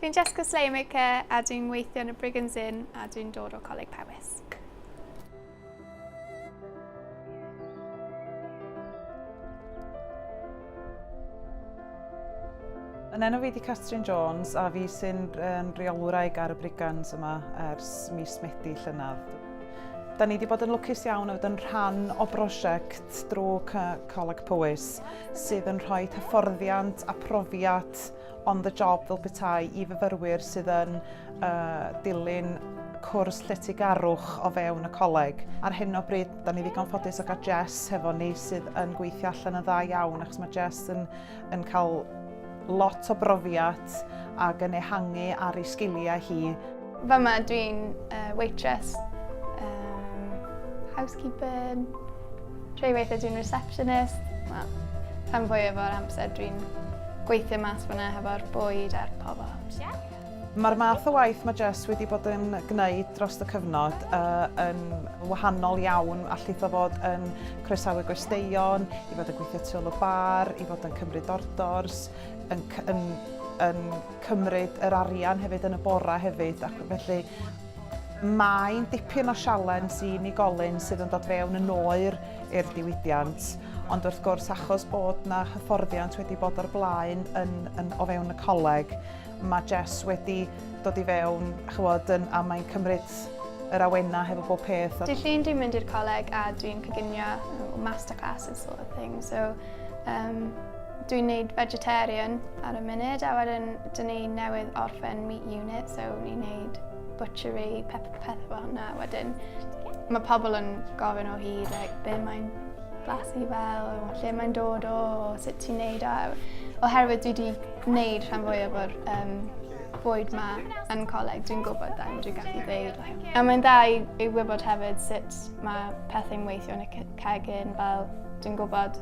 Fi'n Jessica Slaymaker a dwi'n weithio yn y Brigands Inn a dwi'n dod o Coleg Powys. Yn enw fi di Catrin Jones a fi sy'n yn reolwraig ar y Brigands yma ers mis Medi llynedd. Da ni wedi bod yn lwcus iawn o fod yn rhan o brosiect drwy Coleg Powys sydd yn rhoi hyfforddiant a profiad on the job fel petai i fyfyrwyr sydd yn uh, dilyn cwrs lletygarwch o fewn y coleg. Ar hyn o bryd, da ni ddigon ffodus o gael Jess hefo ni sydd yn gweithio allan yn dda iawn achos mae Jess yn, yn cael lot o brofiad ac yn ehangu ar ei sgiliau hi. Fama dwi'n uh, waitress, um, housekeeper, rhai weithiau dwi'n receptionist. Wel, rhan fwyaf o'r amser dwi'n gweithio mas fyna hefo'r bwyd a'r pobl. Yeah. Mae'r math o waith mae Jess wedi bod yn gwneud dros y cyfnod uh, yn wahanol iawn. Allith o fod yn croesawu gwesteion, i fod yn gweithio tu ôl y bar, i fod yn cymryd ordors, yn, yn, yn cymryd yr arian hefyd yn y bora hefyd. Ac felly mae'n dipyn o sialens i unigolyn sydd yn dod fewn yn oer i'r diwydiant, ond wrth gwrs achos bod na hyfforddiant wedi bod o'r blaen yn, yn, o fewn y coleg, mae Jess wedi dod i fewn, chywod, yn, a mae'n cymryd yr awenau hefo bob peth. Dydd Llun dwi'n mynd i'r coleg a dwi'n coginio masterclasses sort of thing, so um, dwi'n neud vegetarian ar y munud a wedyn dyn ni newydd orffen meat unit, so ni'n neud butchery, peth, peth fel hwnna. Wedyn mae pobl yn gofyn o hyd, like, be mae'n blasu fel, o lle mae'n dod o, sut ti'n neud o. Oherwydd dwi wedi gwneud rhan fwyaf o'r um, bwyd ma yn coleg, dwi'n gwybod dan, dwi'n gallu dweud. Like. A mae'n dda i, i wybod hefyd sut mae pethau'n weithio yn y cegin, fel dwi'n gwybod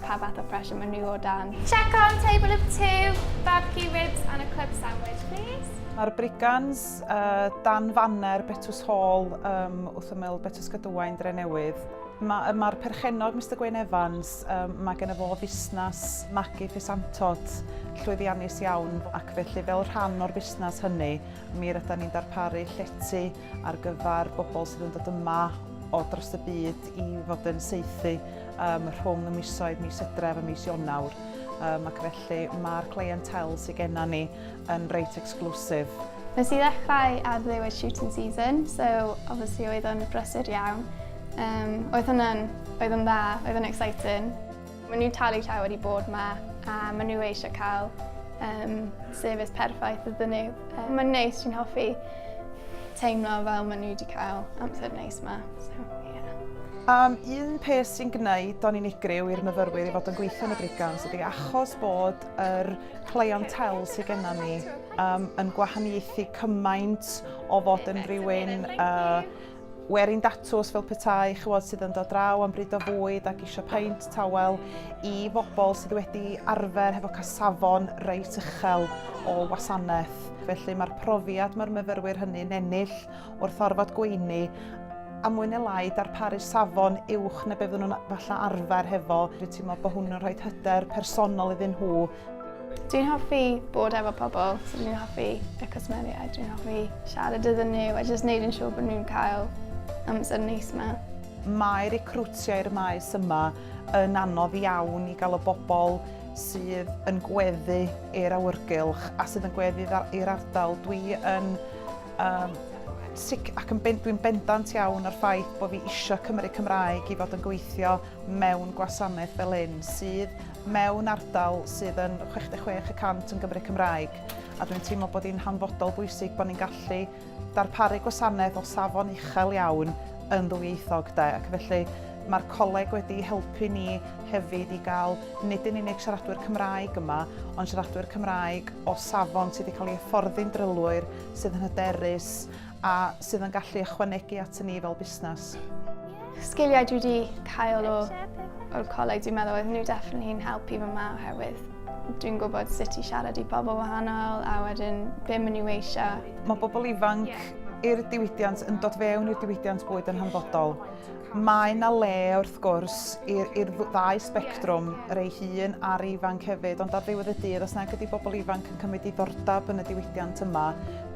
pa fath o pressure maen nhw o dan. Check on table of two, barbecue ribs and a club sandwich, please. Mae'r Brigands uh, dan faner Betws Hall um, wrth ymyl Betws Gaduwain Drenewydd. Mae'r ma perchennog Mr Gwyn Evans, um, mae gen fo fusnes magu ffesantod llwyddiannus iawn ac felly fel rhan o'r busnes hynny mi rydyn ni'n darparu llety ar gyfer bobl sydd yn dod yma o dros y byd i fod yn saethu um, rhwng y misoedd mis Hydref a mis Ionawr. Um, ac felly mae'r clientele sydd genna ni yn reit exclusive. Nes i ddechrau ar ddiwedd shooting season, so obviously oedd o'n brysur iawn. Um, oedd hwnna'n, oedd o'n dda, oedd o'n exciting. Maen nhw'n talu llawer i bod ma a maen nhw eisiau cael um, service perffaith iddyn nhw. Um, mae'n neis, dwi'n hoffi teimlo fel maen nhw wedi cael amser neis ma. So, yeah. Um, un peth sy'n gwneud o'n unigryw i'r myfyrwyr i fod yn gweithio yn y Brigands ydy achos bod yr clientele sydd gennym ni um, yn gwahaniaethu cymaint o fod yn rhywun uh, werin datws fel petai, chywod, sydd yn dod draw am bryd o fwyd ac eisiau peint tawel i bobl sydd wedi arfer hefo cael safon reit uchel o wasanaeth. Felly mae'r profiad mae'r myfyrwyr hynny'n ennill wrth orfod gweini a mwy neu lai darparu safon uwch na be fydden nhw'n falle arfer hefo. Dwi'n teimlo bod hwn yn rhoi hyder personol iddyn nhw. Dwi'n hoffi bod efo pobl, so dwi'n hoffi y cwsmeriaid, dwi'n hoffi siarad iddyn nhw a jyst neud yn siŵr bod nhw'n cael amser neis ma. Mae recriwtio i'r maes yma yn anodd iawn i gael y bobl sydd yn gweddu i'r awyrgylch a sydd yn gweddu i'r ardal. Dwi yn um, sic, ac yn ben, dwi'n bendant iawn o'r ffaith bod fi eisiau Cymru Cymraeg i fod yn gweithio mewn gwasanaeth fel hyn sydd mewn ardal sydd yn 66 y cant yn Gymru Cymraeg a dwi'n teimlo bod hi'n hanfodol bwysig bod ni'n gallu darparu gwasanaeth o safon uchel iawn yn ddwyieithog de ac felly mae'r coleg wedi helpu ni hefyd i gael nid yn unig siaradwyr Cymraeg yma, ond siaradwyr Cymraeg o safon sydd wedi cael ei hyfforddi'n drylwyr, sydd yn hyderus a sydd yn gallu ychwanegu at ni fel busnes. Sgiliau dwi wedi cael o, o'r coleg, dwi'n meddwl, oedd nhw definitely yn helpu fy ma oherwydd dwi'n gwybod sut i siarad i pobl wahanol a wedyn be maen nhw eisiau. Mae bobl ifanc. i'r diwydiant, yn dod fewn i'r diwydiant bwyd yn hanfodol. Mae 'na le wrth gwrs i'r ddau sbectrwm, yr ei hun a'r ifanc hefyd, ond ar ddiwedd y dydd, os nag ydy bobl ifanc yn cymryd diddordeb yn y diwydiant yma,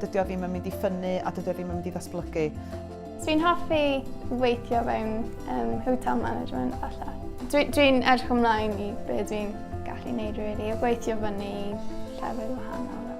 dydy o ddim yn mynd i ffynnu a dydy o ddim yn mynd i ddatblygu. Dwi'n hoffi weithio fewn hotel management falle. Dwi'n dwi edrych ymlaen i be dwi'n gallu neud really, a gweithio fyny i llefydd wahanol.